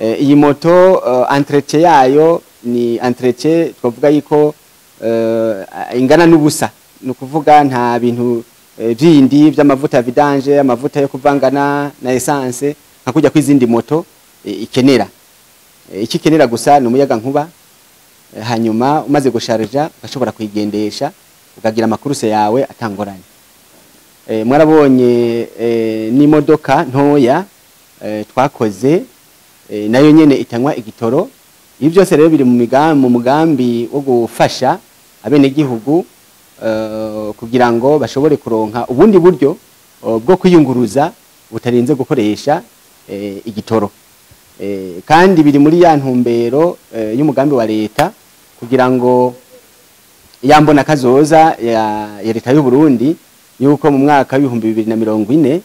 Iyi moto, entretien yayo ni entretien twavuga yuko ingana n'ubusa, ni ukuvuga nta bintu bindi vy'amavuta ya vidange, amavuta yo kuvangana na essence nka kujya kw'izindi moto ikenera. Icyo ikenera gusa ni umuyaga nkuba, hanyuma umaze gusharija ugashobora kuyigendesha, ukagira ama courses yawe atangoranye. Mwarabonye n'imodoka ntoya twakoze, nayo nyene itanywa igitoro. Ibi byose rero biri mu mugambi wo gufasha abenegihugu kugira ngo bashobore kuronka ubundi buryo bwo kwiyunguruza butarinze gukoresha igitoro. Kandi biri muri ya ntumbero y'umugambi wa leta, kugira ngo yambona kazoza ya leta y'u Burundi, yuko mu mwaka w'2040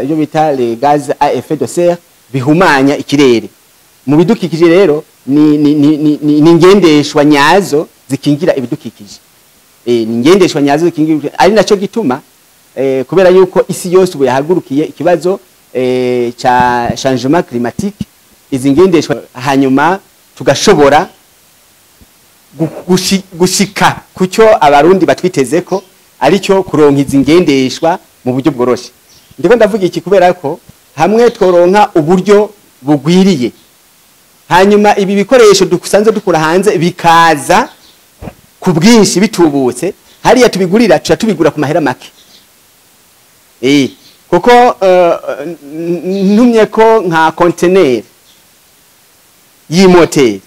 ibyo bita les gaz à effet de serre bihumanya ikirere mu bidukikije rero ni ngendeshwa nyazo zikingira ibidukikije. Ni ngendeshwa nyazo zikingira ibidukikije. Ari naco gituma, kubera yuko isi yose ubu yahagurukiye ikibazo ca changement climatique, izi ngendeshwa hanyuma tugashobora gushika kucyo abarundi batwitezeko, aricyo kuronka izi ngendeshwa mu buryo bworoshe. Ndiko ndavuga iki kubera ko hamwe tworonka uburyo bugwiriye, hanyuma ibi bikoresho dusanzwe dukura hanze bikaza ku bwinshi bitubutse, hariya tubigurira tuca tubigura ku mahera make, kuko ntumye ko nka conteneur y'imoteri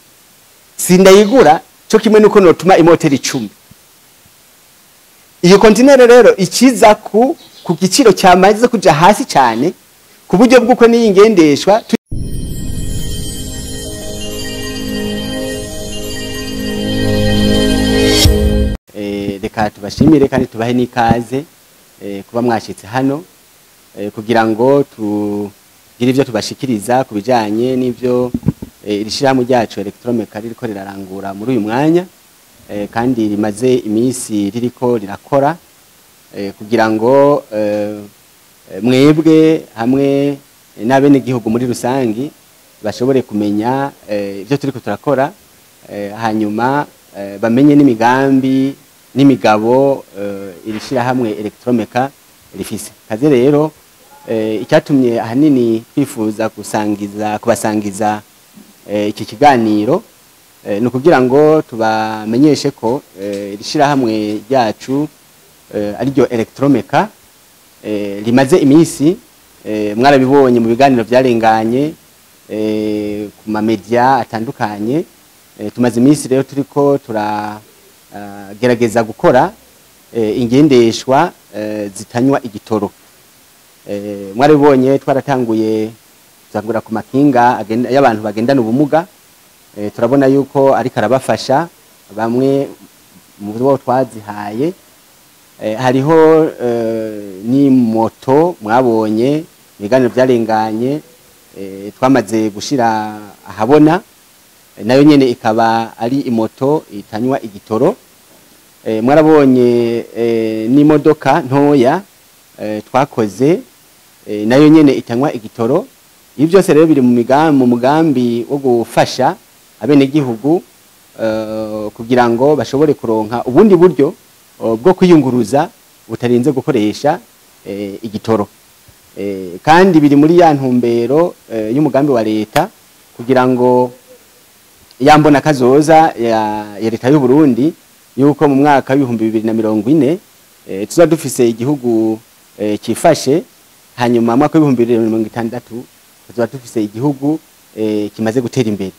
sindayigura cyo kimwe nuko notuma imoteri 10. Iyo conteneur rero ikiza ku giciro cyamaze kuja hasi cyane, ku buryo bw'uko n'iyi ngendeshwa. Reka tubashimire kandi tubahe n'ikaze kuba mwashitse hano kugira ngo tugire ivyo tubashikiriza ku bijanye n'ivyo iri shirahamwe ryacu Electromeka ririko rirarangura muri uyu mwanya, kandi rimaze iminsi ririko rirakora, kugira ngo mwebwe hamwe n'abenegihugu muri rusangi bashobore kumenya ivyo turiko turakora, hanyuma bamenye n'imigambi n'imigabo iri shirahamwe Electromeka rifise. Kaze rero, icyatumye ahanini twifuza kubasangiza iki kiganiro ni ukugira ngo tubamenyeshe ko iri shirahamwe ryacu, ariryo Electromeka, rimaze iminsi, mwarabibonye mu biganiro byarenganye ku ma media atandukanye. Tumaze iminsi rero turiko turagerageza gukora ingendeshwa zitanywa igitoro. Mwarabibonye, twaratanguye tuzangura ku makinga y'abantu bagendana ubumuga. Turabona yuko ariko arabafasha bamwe mu bo twazihaye. Hariho ni moto mwabonye ibiganiro byarenganye, twamaze gushira ahabona, nayo nyene ikaba ari imoto itanywa igitoro. Mwarabonye n'imodoka ntoya twakoze, nayo nyene itanywa igitoro. Ibi byose rero biri mu mugambi wo gufasha abenegihugu kugira ngo bashobore kuronka ubundi buryo bwo kwiyunguruza butarinze gukoresha igitoro. Kandi biri muri ya ntumbero y'umugambi wa leta, kugira ngo yambona kazoza ya leta y'u Burundi, yuko mu mwaka w'2040 tuza dufise igihugu cifashe, hanyuma mu mwaka w'2060 tuza dufise igihugu kimaze gutera imbere.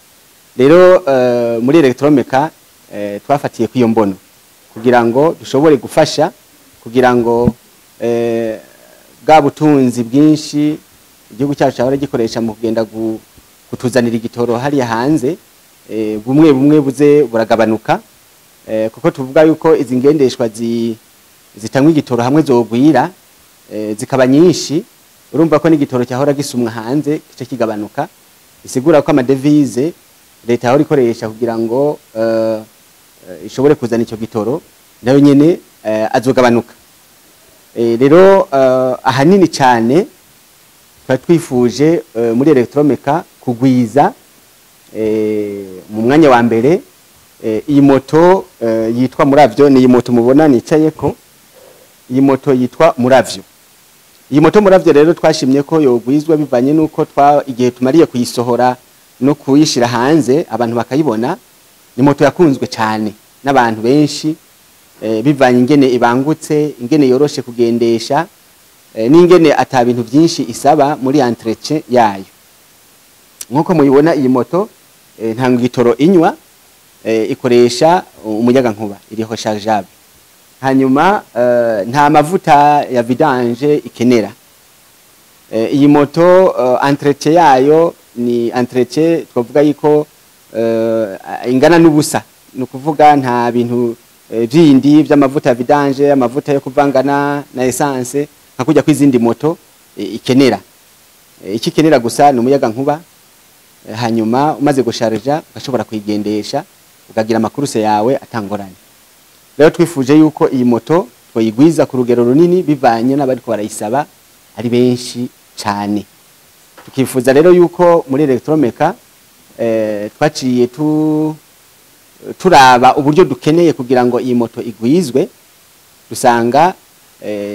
Rero muri Electromeka twafatiye ku iyo mbono kugira ngo dushobore gufasha, kugira ngo bwa butunzi bwinshi igihugu cyacu cyahora gikoresha mu kugenda kutuzanira igitoro hariya hanze, bumwe bumwe buze buragabanuka, kuko tuvuga yuko izi ngendeshwa zitanywa igitoro hamwe zogwira, zikaba nyinshi, urumva ko n'igitoro cyahora gisumwa hanze kice kigabanuka, isigura ko amadevize leta yahora ikoresha kugira ngo ishobore kuzana icyo gitoro nayo nyene azogabanuka. Rero ahanini cyane twari twifuje muri Electromeka kugwiza mu mwanya wa mbere iyi moto yitwa Muravyo. Ni iyi moto mubona nicayeko, iyi moto yitwa Muravyo. Iyi moto Muravyo rero twashimye ko yogwizwa bivanye nuko twa igihe tumariye kuyisohora no kuyishira hanze abantu bakayibona, ni moto yakunzwe cyane n'abantu benshi bivanye ingene ibangutse, ingene yoroshe kugendesha, n'ingene ata bintu byinshi isaba muri entretien yayo. Nkuko muyibona iyi moto nta gitoro inywa, ikoresha umuyaga nkuba, iriho chargeable. Hanyuma nta mavuta ya vidange ikenera. Iyi moto entretien yayo ni entretien twavuga yuko ingana n'ubusa, ni ukuvuga nta bintu bindi by'amavuta ya vidange, amavuta yo kuvangana na essence nka kujya kw'izindi moto ikenera. Icyo ikenera gusa ni umuyaga nkuba, hanyuma umaze gusharija ugashobora kuyigendesha ukagira ama courses yawe atangoranye. Rero twifuje yuko iyi moto twoyigwiza ku rugero runini bivanye n'abariko barayisaba ari benshi cyane. Tukifuza rero yuko muri Electromeca twaciye turaba uburyo dukeneye kugira ngo iyi moto igwizwe, dusanga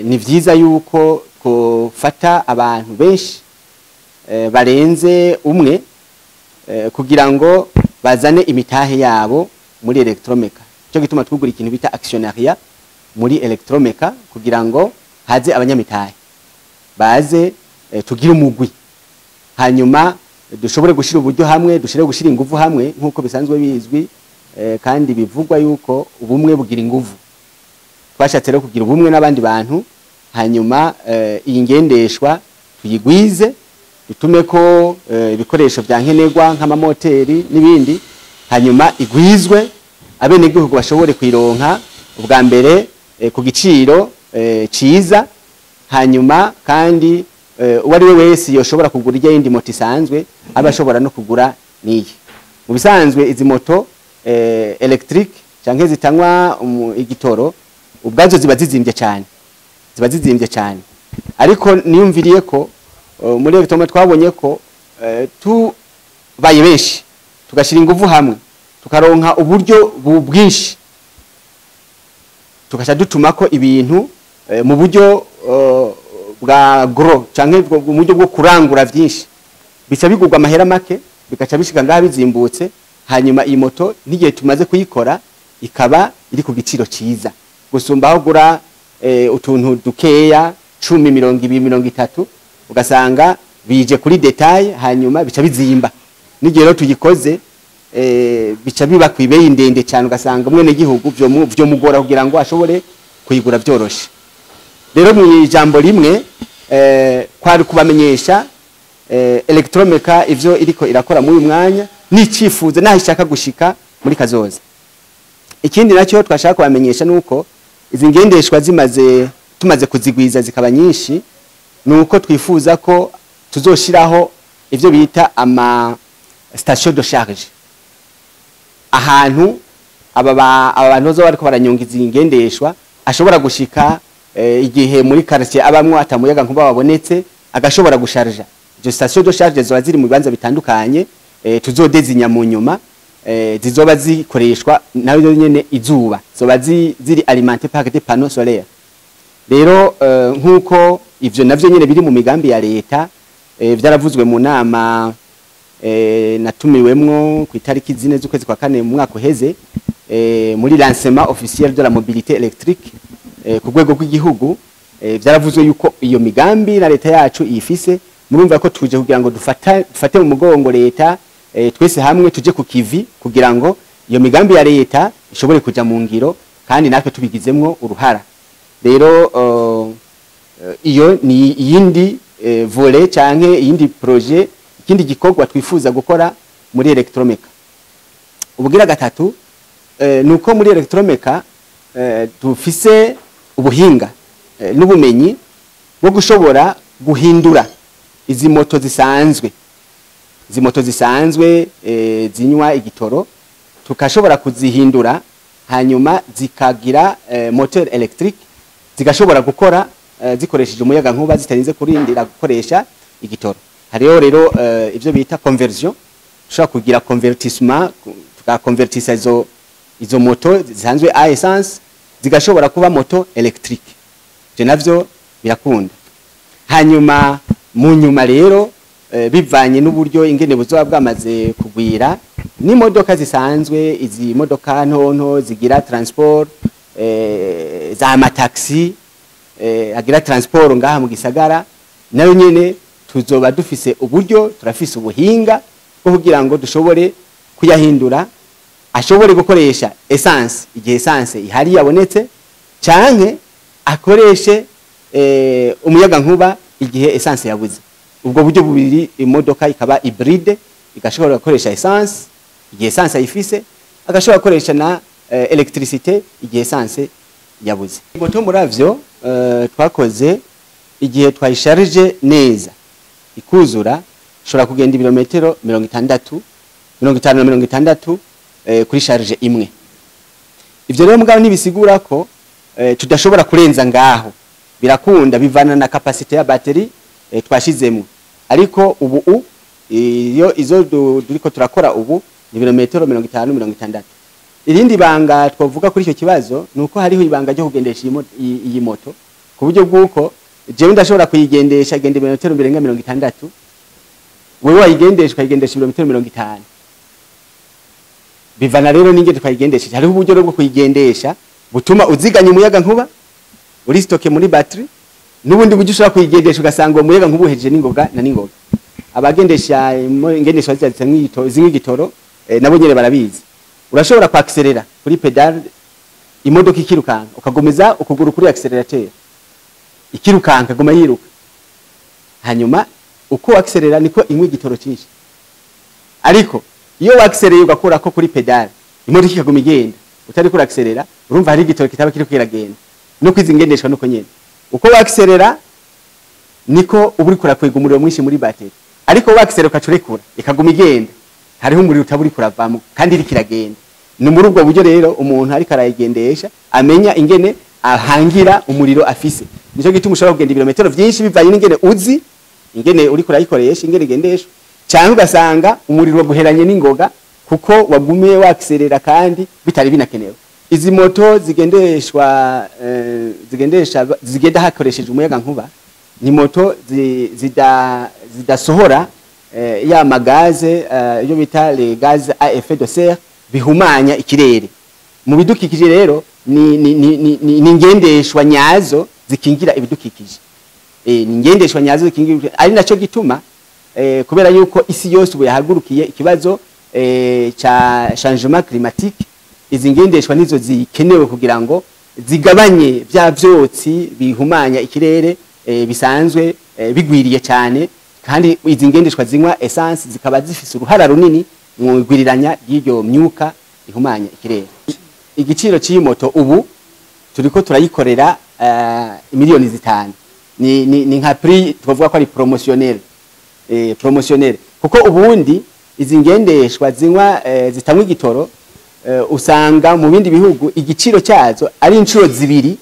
ni vyiza yuko twofata abantu benshi barenze umwe kugira ngo bazane imitahe yabo muri Electromeca. Cyo gituma twugura ikintu bita actionnariat muri Electromeca kugira ngo haze abanyamitahe baze, tugire umugwi, hanyuma dushobore gushira uburyo hamwe, dushobore gushira inguvu hamwe nkuko bisanzwe bizwi kandi bivugwa yuko ubumwe bugira inguvu. Twashatse rero kugira ubumwe n'abandi bantu, hanyuma iyi ngendeshwa tuyigwize, dutume ko ibikoresho bya nkenerwa nk'amamoteri n'ibindi, hanyuma igwizwe abenegihugu bashobore kuyironka ubwa mbere ku giciro ciza, hanyuma kandi uwo ari we wese yoshobora kugura ijya yindi moto isanzwe aba ashobora no kugura n'iyi. Mu bisanzwe izi moto électrique canke zitanywa igitoro ubwazo ziba zizimbye cyane, ziba zizimbye cyane. Ariko niyumviriye ko muri Electromeca twabonye ko tubaye benshi tugashyira ingufu hamwe tukaronka uburyo bwinshi, tugasha dutuma ko ibintu mu buryo bwa gros canke mu buryo bwo kurangura vyinshi, bica bigurwa amahera make, bigaca bishika ngaha bizimbutse. Hanyuma iyi moto n'igihe tumaze kuyikora ikaba iri ku giciro ciza gusumba aho ugura utuntu dukeya 10, 20, 30, ugasanga bije kuri détail, hanyuma bica bizimba. N'igihe rero tuyikoze bica biba kw'ibeyi ndende cyane, ugasanga umwene gihugu vyo mugora kugira ngo ashobore kuyigura vyoroshe. Rero mu ijambo rimwe kwari kubamenyesha Electromeca ivyo iriko irakora muri uyu mwanya n'icifuzo naho ishaka gushika muri kazoza. Ikindi nacyo twashaka kubamenyesha nuko izi ngendeshwa zimaze tumaze kuzigwiza zikaba nyinshi, nuko twifuza ko tuzoshiraho ivyo bita ama station de charge, ahantu aba bantu bazoba bariko baranyonga izi ngendeshwa ashobora gushika igihe muri quartier abamwo atamuyaga nkuba wabonetse agashobora gusharja. Izo station de charge zoba ziri mu bibanza bitandukanye tuzodezinya mu nyuma, zizoba zikoreshwa nayo nyene izuba, zoba ziri alimenté par des panneaux solaires. Rero nkuko ivyo navyo nyene biri mu migambi ya leta, vyaravuzwe mu nama natumiwemwo ku itariki 4 z'ukwezi kwa kane mu mwaka uheze, muri lancement officiel de la mobilité électrique ku rwego rw'igihugu, vyaravuzwe yuko iyo migambi na leta yacu iyifise. Murumva ko tuje kugira ngo dufate mu mugongo leta, twese hamwe tuje ku kivi kugira ngo iyo migambi ya leta ishobore kuja mu ngiro kandi natwe tubigizemwo uruhara. Rero iyo ni iyindi volet canke iyindi projet, ikindi gikorwa twifuza gukora muri Electromeca. Ubugira gatatu nuko muri Electromeca dufise ubuhinga n'ubumenyi bwo gushobora guhindura izi moto zisanzwe, izi moto zisanzwe zinywa igitoro, tukashobora kuzihindura hanyuma zikagira moteur électrique, zigashobora gukora zikoresheje umuyaga nkuba zitarinze kurindira gukoresha igitoro. Hariho rero ivyo bita conversion, ushobora kugira convertissement, tukakonvertisa izo moto zisanzwe à essence zigashobora kuba moto électrique. Ivyo navyo birakunda. Hanyuma mu nyuma rero, bivanye n'uburyo ingene buzoba bwamaze kugwira, n'imodoka zisanzwe, izi modoka ntonto zigira transport, za mataxi, agira transport ngaha mu gisagara, nayo nyene tuzoba dufise uburyo, turafise ubuhinga bwo kugira ngo dushobore kuyahindura ashobore gukoresha essence igihe essence ihari yabonetse, canke akoreshe umuyaga nkuba igihe essence yabuze. Ubwo buryo bubiri, imodoka ikaba hybride, igashobora gukoresha essence igihe essence ayifise, agashobora gukoresha na électricité igihe essence yabuze. Moto muravyo twakoze, igihe twayisharije neza ikuzura, ushobora kugenda ibirometero 60, 50 na 60 kuri charge imwe. Ivyo rero mugabo ntibisigura ko tudashobora kurenza ngaho. Birakunda, bivana na capacité ya batterie twashizemo. Ariko ubu iyo izo duriko turakora ubu ni ibirometero 50, 60. Irindi banga twavuga kuri icyo kibazo ni uko hariho ibanga ryo kugendesha iyi moto, ku buryo bw'uko jewe ndashobora kuyigendesha igenda ibirometero birenga 60, wewe wayigendesha ukayigendesha ibirometero 50. Bivana rero n'ingene twayigendesheje. Hariho uburyo rero bwo kuyigendesha butuma uziganya umuyaga nkuba uri stocké muri batterie, n'ubundi buryo ushobora kuyigendesha ugasanga uwo muyaga nkuba uhejeje n'ingoga na n'ingoga. Abagendesha ingendeshwa zinywa igitoro, nabo nyene barabizi. Urashobora kwakiserera kuri pédale, imodoka ikirukanka, ukagomeza ukuguru kuri accélérateur, ikirukanka, goma yiruka. Hanyuma uko wakiserera niko inywa igitoro cyinshi. Ariko iyo wakisereye ugakura ko kuri pédale, imodoka ikaguma igenda utari kuri accélérera, urumva hari igitoro kitaba kiri kwiragenda. No kwizingendeshwa nuko nyene, uko wakiserera niko uba uriko urakwega umuriro mwinshi muri bateri. Ariko wakiserera ukacurekura ikaguma igenda, hariho umuriro utaba uriko uravamo kandi iriko iragenda. Ni muri ubwo buryo rero umuntu ariko arayigendesha amenya ingene ahangira umuriro afise. Nico gituma ushobora kugenda ibirometero vyinshi bivanye n'ingene uzi ingene uriko urayikoresha, ingene igendeshwa, cyangwa ugasanga umuriro waguheranye n'ingoga kuko wagumiye wakiserera kandi bitari binakenewe. Izi moto zigendeshwa, zigendesha, zigenda hakoresheje umuyaga nkuba, ni moto zidasohora ya ma gaz, iyo bita les gaz à effet de serre, bihumanya ikirere mu bidukikije. Rero ni ngendeshwa nyazo zikingira ibidukikije. Ni ngendeshwa nyazo zikingira ibidukikije. Ari naco gituma, kubera yuko isi yose ubu yahagurukiye ikibazo ca changement climatique, izi ngendeshwa nizo zikenewe kugira ngo zigabanye vya vyotsi bihumanya ikirere, bisanzwe bigwiriye cyane. Kandi izi ngendeshwa zinywa essence zikaba zifise uruhara runini mu igwiriranya ry'iryo myuka ihumanya ikirere. Igiciro cy'iyi moto ubu turiko turayikorera 5 miliyoni. Ni nka prix twavuga ko ari promotionnel, promotionnel, kuko ubundi izi ngendeshwa zinywa, zitanywa igitoro, usanga mu bindi bihugu igiciro cyazo ari inshuro zibiri,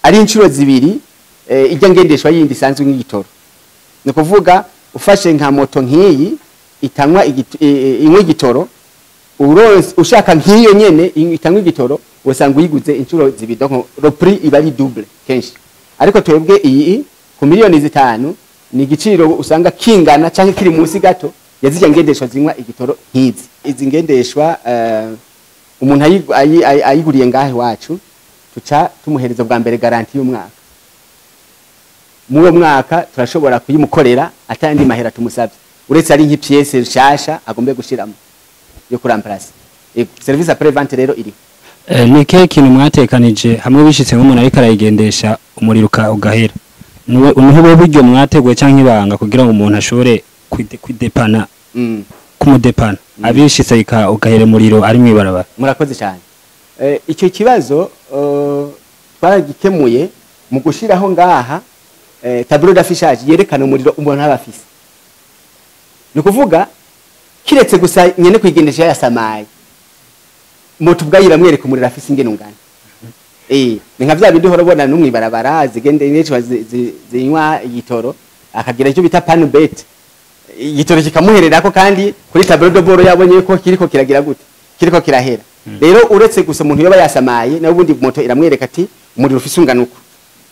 ari inshuro zibiri ijya ngendeshwa yindi isanzwe nk'igitoro. Ni kuvuga ufashe nka moto nk'iyi itanywa inywa igitoro, uronse ushaka nk'iyo nyene itanywa igitoro, usanga uyiguze inshuro zibiri. Donc le prix iba ari double kenshi. Ariko twebwe iyi ku 5 miliyoni ni igiciro usanga kingana canke kiri munsi gato ya zirya ngendeshwa zinywa igitoro nk'izi. Izi ngendeshwa, umuntu ayiguriye ngahe iwacu, tuca tumuhereza bwa mbere garantie y'umwaka. Muri uwo mwaka turashobora kuyimukorera atandi mahera tumusabye, uretse ari nk'i pièce nshasha agombe gushiramo yo kuramplasa. Yego, service après vente rero iriho. Ni ikihe kintu mwatekanije hamwe bishitse nk'umuntu ariko arayigendesha umuriro ugahera? Niho buryo mwateguye canke ibanga kugira ngo umuntu ashobore kwidepana, kumudepana abishitse ugahera umuriro ari mw'ibarabara? Murakoze cyane. Icyo kibazo twaragikemuye mu gushiraho ngaha tableau d'affichage yerekana umuriro umuntu aba afise. Ni ukuvuga kiretse gusa nyene kuyigendesha yasamaye, moto ubwayo iramwereka umuriro afise ingene ungana. Ni nka vya bindi uhora ubona no mw'ibarabara zigende zinywa igitoro, akagira icyo bita panne bête. Igitoro kikamuhererako kandi kuri tableau de bord yabonye ko kiriko kiragira gute, kiriko kirahera. Rero uretse gusa umuntu yoba yasamaye, nawe ubundi moto iramwereka ati umuriro ufise unganuko,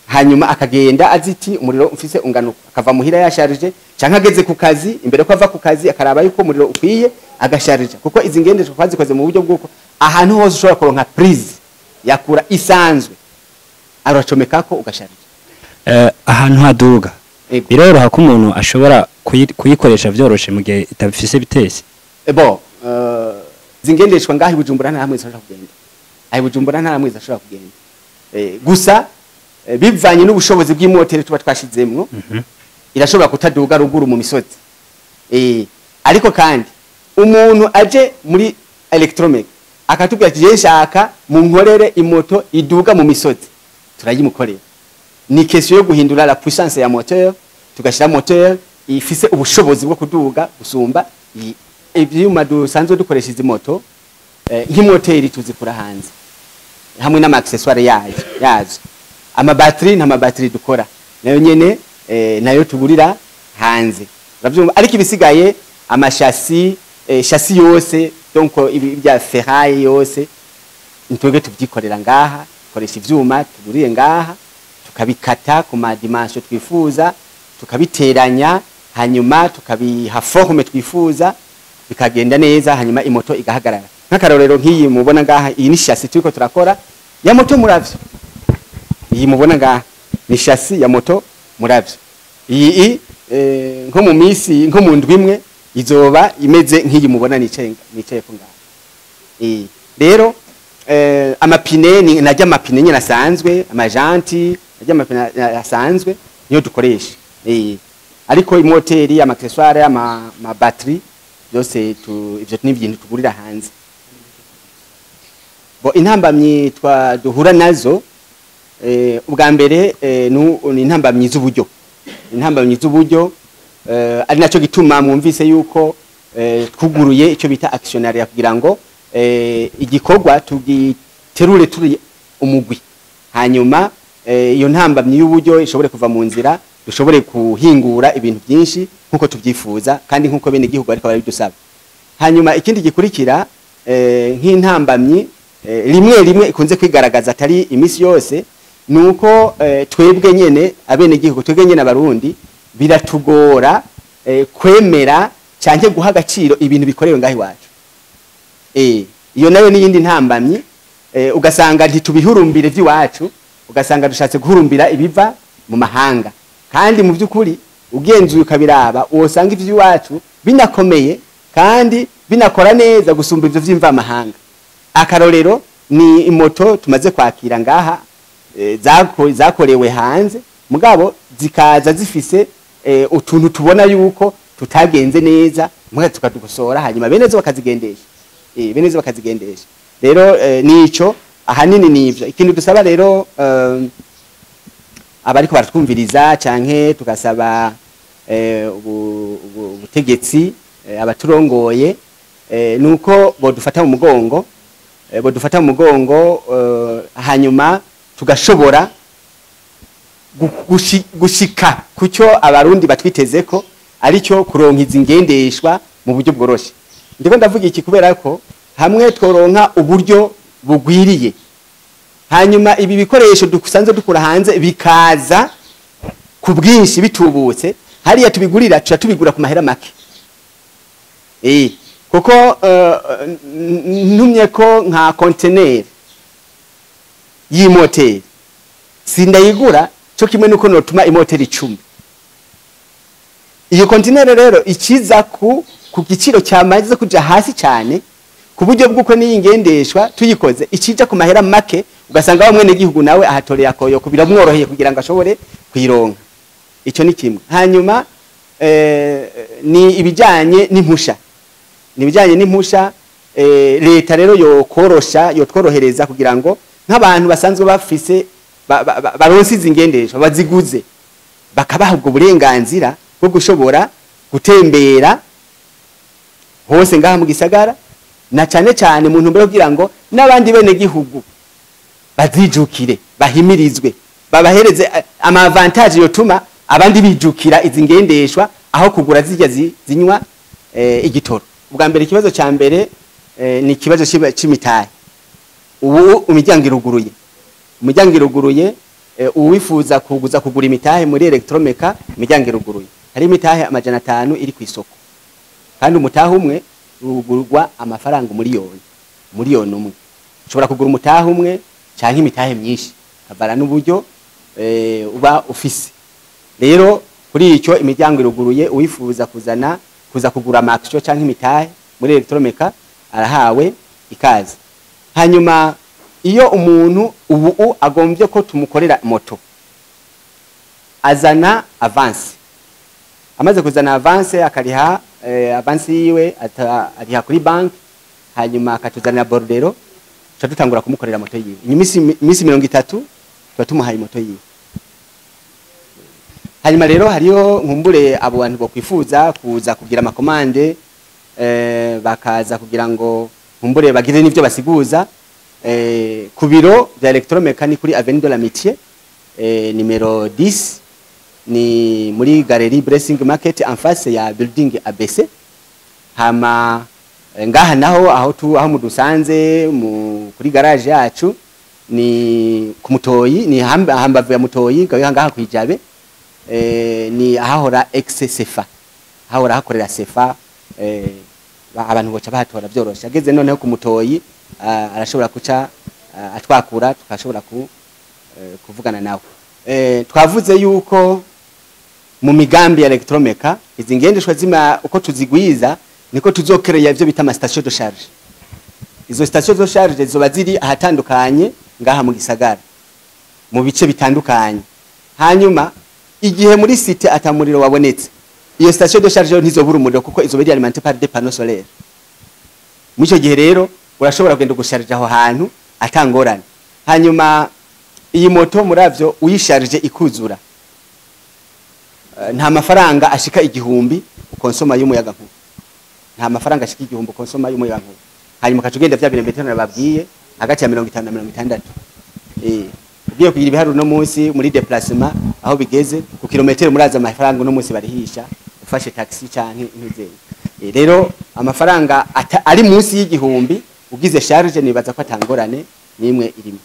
hanyuma akagenda aziti umuriro ufise unganuko, akava muhira yasharije, canke ageze ku kazi, imbere ko ava ku kazi akaraba yuko umuriro ukwiye agasharija. Kuko izi ngendeshwa twazikoze mu buryo bw'uko ahantu hose ushobora kuronka prise yakura isanzwe, aracomekako ugasharija. Ahantu haduga biroroha ko umuntu ashobora kuyikoresha vyoroshe mu gihe itafise bitesi. Bon, zingendeshwa ngaho i Bujumbura nta hamwe zishobora kugenda. Aho i Bujumbura nta hamwe zishobora kugenda. Gusa bivanye n'ubushobozi bw'imoteri tuba twashizemwo, irashobora kutaduga ruguru mu misozi. Ariko kandi umuntu aje muri Electromec akatubwira ati je nshaka munkorere imoto iduga mu misozi, turayimukorera. Ni question yo guhindura la puissance ya moteur, tugashira moteur ifise ubushobozi bwo kuduga gusumba ivyuma dusanzwe dukoresha izi moto. Nk'imoteri tuzikura hanze hamwe n'ama accessoire yazo. Ama batterie, nta ma batterie dukora, nayo nyene nayo tugurira hanze, uravyumva. Ariko ibisigaye ama châssis, châssis yose, donc ibi bya ferraille yose ntwebwe tuvyikorera ngaha, koresha ivyuma tuguriye ngaha, tukabikata ku ma dimension twifuza, tukabiteranya, hanyuma tukabiha forme twifuza, bikagenda neza, hanyuma imoto igahagarara. Nk'akarorero nk'iyi mubona ngaha, iyi ni châssis turiko turakora ya moto muravyo. Iyi mubona ngaha ni châssis ya moto muravyo. Iyi nko mu misi, nko mu ndwi imwe izoba imeze nk'iyi mubona nicaye ko ngaha. Rero amapine ni najya amapine nyine asanzwe, ama jantes najya amapine asanzwe niyo dukoresha. Ariko imoteri, ama accessoire, ama batterie byose ivyo ni ibintu tugurira hanze. Bo intambamyi twa duhura nazo, ubwa mbere ni intambamyi z'uburyo. Intambamyi z'uburyo, ari naco gituma mwumvise yuko twuguruye icyo bita actionnariat kugira ngo igikorwa tugiterure turi umugwi, hanyuma iyo ntambamyi y'uburyo ishobore kuva mu nzira, dushobore kuhingura ibintu byinshi nkuko tubyifuza kandi nkuko bene igihugu ariko barabidusaba. Hanyuma ikindi gikurikira, nk'intambamyi rimwe rimwe ikunze kwigaragaza atari imisi yose, nuko twebwe nyene abene igihugu, twebwe nyene abarundi, biratugora kwemera canke guha agaciro ibintu bikorewe ngaho iwacu. Iyo nayo n'iyindi ntambamyi, ugasanga ntitubihurumbire vy'iwacu, ugasanga dushatse guhurumbira ibiva mu mahanga, kandi mu by'ukuri ugenzuye ukabiraba wosanga ivy'iwacu binakomeye kandi binakora neza gusumba ivyo vy'imvamahanga. Akarorero ni imoto tumaze kwakira ngaha, zakorewe hanze, mugabo zikaza zifise utuntu tubona yuko tutagenze neza, mugabo tukadukosora, hanyuma bene zo bakazigendesha. Bene zo bakazigendesha. Rero nico ahanini nivyo. Ikintu dusaba rero abariko baratwumviriza canke tugasaba ubutegetsi, abaturongoye, nuko bodufata mu mugongo, hanyuma tugashobora gushika kucyo abarundi batwitezeko, aricyo kuronka izi ngendeshwa mu buryo bworoshe. Ndiko ndavuga iki kubera ko hamwe tworonka uburyo bugwiriye, hanyuma ibi bikoresho dusanzwe dukura hanze bikaza ku bwinshi bitubutse, hariya tubigurira tuca tubigura ku mahera make. Kuko ntumye ko nka conteneur y'imoteri sindayigura cyo kimwe nuko notuma imoteri 10. Iyo conteneur rero ikiza ku giciro cyamaze kuja hasi cyane, ku buryo bw'uko niyingendeshwa tuyikoze ikija ku mahera make, ugasanga wa mwene gihugu nawe ahatoreye akoyo kubiramworoheye kugira ngo ashobore kuyironka. Ico ni kimwe. Hanyuma ni ibijanye n'impusha. Ni ibijanye n'impusha, leta rero yokorosha, yotworohereza kugira ngo nk'abantu basanzwe bafise baronse izi ngendeshwa baziguze, bakabaha ubwo burenganzira bwo gushobora gutembera hose ngaha mu gisagara, na cyane cyane mu ntumbero kugira ngo n'abandi bene gihugu bazijukire, bahimirizwe, babahereze ama avantage yotuma abandi bijukira izi ngendeshwa Aho kugura zirya zinywa igitoro. Ubwa mbere, ikibazo ca mbere ni ikibazo c'imitahe. Ubu imiryango iruguruye, umuryango iruguruye. Uwifuza kuguza kugura imitahe muri Electromeca, imiryango iruguruye. Hari imitahe 500 iri ku isoko, kandi umutahe umwe ugurwa amafaranga 1 miliyoni, 1 miliyoni. Ushobora kugura umutahe umwe canke imitahe myinshi, kavana n'uburyo uba ufise. Rero kuri icyo, imiryango iruguruye. Uwifuza kuzana kuza kugura ama actions canke imitahe muri Electromeca arahawe ikaze. Hanyuma iyo umuntu ubu agombye ko tumukorera moto, azana avance. Amaze kuzana avance, akariha avance yiwe, ariha kuri banki, hanyuma akatuzanira bordereau, tuca dutangura kumukorera moto yiwe. Inyuma iminsi 30 tuba tumuhaye moto yiwe. Hanyuma rero hariho nkumbure abo bantu bokwifuza kuza kugira ama commandes, bakaza kugira ngo nkumbure bagire n'ivyo basiguza ku biro vya Electromeca, ni kuri Avenue de l'Amitié numéro 10, ni muri Galerie Blessing Market, en face ya building ABC. Hama ngaha naho aho tu aho mudusanze mu kuri garage yacu ni ku Mutoyi, ni hambavu ya Mutoyi, ngaho ngaha kwijabe, ni ahahora ex Sefa, ahahora hakorera Sefa. Abantu boca bahatora vyoroshe. Ageze noneho ku Mutoyi, arashobora kuca atwakura, tukashobora kuvugana nawe. Twavuze yuko mu migambi ya Electromeca, izi ngendeshwa zima uko tuzigwiza niko tuzokereya ivyo bita ama station de charge. Izo station de charge zizoba ziri ahatandukanye ngaha mu gisagara, mu bice bitandukanye. Hanyuma igihe muri cité atamuriro wabonetse, iyo station de charge yo ntizobura umuriro, kuko izoba iri alimentée par des panneaux solaires. Muri icyo gihe rero urashobora kugenda gusharija aho hantu atangorane. Hanyuma iyi moto muravyo, uyisharije ikuzura, nta mafaranga ashika 1000 ukonsoma y'umuyaga nkuba, nta mafaranga ashika 1000 ukonsoma y'umuyaga nkuba. Hanyuma ukaca ugenda vya birometero nababwiye, hagati ya 50 na 60. Ugiye kugira ibiharuro no munsi muri déplacement aho bigeze ku kilometero, muraza amafaranga no munsi barihisha ufashe taxi canke intuzeye. Rero amafaranga ari munsi y'1000 ugize charge, nibaza ko atangorane nimwe irimo.